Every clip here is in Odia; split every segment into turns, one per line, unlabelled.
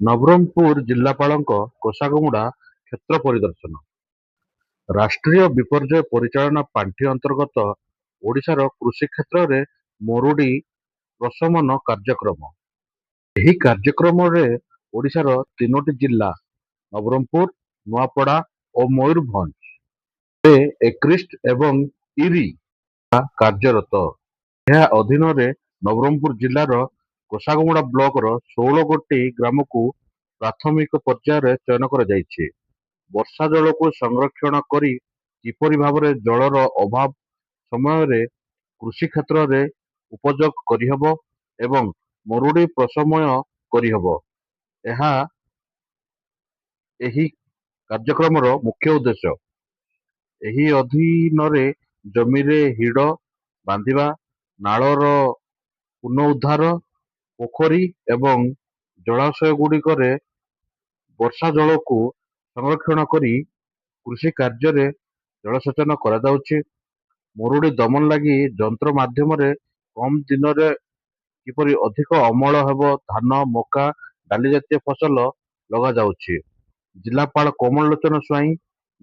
ନବରଙ୍ଗପୁର ଜିଲ୍ଲାପାଳଙ୍କ କୋଷାଗୁମୁଡ଼ା କ୍ଷେତ୍ର ପରିଦର୍ଶନ। ରାଷ୍ଟ୍ରୀୟ ବିପର୍ଯ୍ୟୟ ପରିଚାଳନା ପାଣ୍ଠି ଅନ୍ତର୍ଗତ ଓଡ଼ିଶାର କୃଷି କ୍ଷେତ୍ରରେ ମରୁଡ଼ି ପ୍ରଶମନ କାର୍ଯ୍ୟକ୍ରମ। ଏହି କାର୍ଯ୍ୟକ୍ରମରେ ଓଡ଼ିଶାର ତିନୋଟି ଜିଲ୍ଲା ନବରଙ୍ଗପୁର, ନୂଆପଡ଼ା ଓ ମୟୂରଭଞ୍ଜ ରେ ଏକ୍ରିଷ୍ଟ ଏବଂ ଇରି କାର୍ଯ୍ୟରତ। ଏହା ଅଧୀନରେ ନବରଙ୍ଗପୁର ଜିଲ୍ଲାର କୋଷାଗୁମୁଡ଼ା ବ୍ଲକର 16 ଗୋଟି ଗ୍ରାମକୁ ପ୍ରାଥମିକ ପର୍ଯ୍ୟାୟରେ ଚୟନ କରାଯାଇଛି। ବର୍ଷା ଜଳକୁ ସଂରକ୍ଷଣ କରି କିପରି ଭାବରେ ଜଳର ଅଭାବ ସମୟରେ କୃଷି କ୍ଷେତ୍ରରେ ଉପଯୋଗ କରିହେବ ଏବଂ ମରୁଡ଼ି ପ୍ରଶମୟ କରିହେବ, ଏହା ଏହି କାର୍ଯ୍ୟକ୍ରମର ମୁଖ୍ୟ ଉଦ୍ଦେଶ୍ୟ। ଏହି ଅଧୀନରେ ଜମିରେ ହିଡ଼ ବାନ୍ଧିବା, ନାଳର ପୁନଃଉଦ୍ଧାର, ପୋଖରୀ ଏବଂ ଜଳାଶୟଗୁଡ଼ିକରେ ବର୍ଷା ଜଳକୁ ସଂରକ୍ଷଣ କରି କୃଷି କାର୍ଯ୍ୟରେ ଜଳସେଚନ କରାଯାଉଛି। ମରୁଡ଼ି ଦମନ ଲାଗି ଯନ୍ତ୍ର ମାଧ୍ୟମରେ କମ୍ ଦିନରେ କିପରି ଅଧିକ ଅମଳ ହେବ, ଧାନ, ମକା, ଡାଲି ଜାତୀୟ ଫସଲ ଲଗାଯାଉଛି। ଜିଲ୍ଲାପାଳ କୋମଳ ଲୋଚନ ସ୍ୱାଇଁ,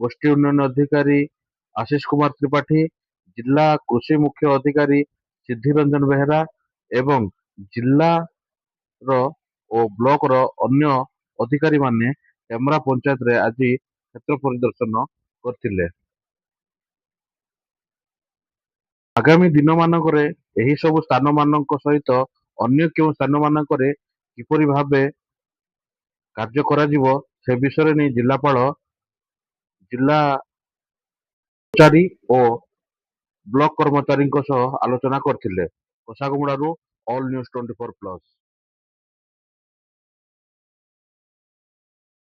ଗୋଷ୍ଠୀ ଉନ୍ନୟନ ଅଧିକାରୀ ଆଶିଷ କୁମାର ତ୍ରିପାଠୀ, ଜିଲ୍ଲା କୃଷି ମୁଖ୍ୟ ଅଧିକାରୀ ସିଦ୍ଧି ରଞ୍ଜନ ବେହେରା ଏବଂ ଜିଲ୍ଲାର ଓ ବ୍ଲକର ଅନ୍ୟ ଅଧିକାରୀମାନେ ଟେମରା ପଞ୍ଚାୟତରେ ଆଜି କ୍ଷେତ୍ର ପରିଦର୍ଶନ କରିଥିଲେ। ଆଗାମୀ ଦିନମାନଙ୍କରେ ଏହି ସବୁ ସ୍ଥାନମାନଙ୍କ ସହିତ ଅନ୍ୟ କେଉଁ ସ୍ଥାନମାନଙ୍କରେ କିପରି ଭାବେ କାର୍ଯ୍ୟ କରାଯିବ, ସେ ବିଷୟରେ ନେଇ ଜିଲ୍ଲାପାଳ ଜିଲ୍ଲା କର୍ମଚାରୀ ଓ ବ୍ଲକ କର୍ମଚାରୀଙ୍କ ସହ ଆଲୋଚନା କରିଥିଲେ। କୋଷାଗୁମୁଡ଼ାରୁ ଅଲ୍ ନ୍ୟୁଜ୍ 24 ପ୍ଲସ୍।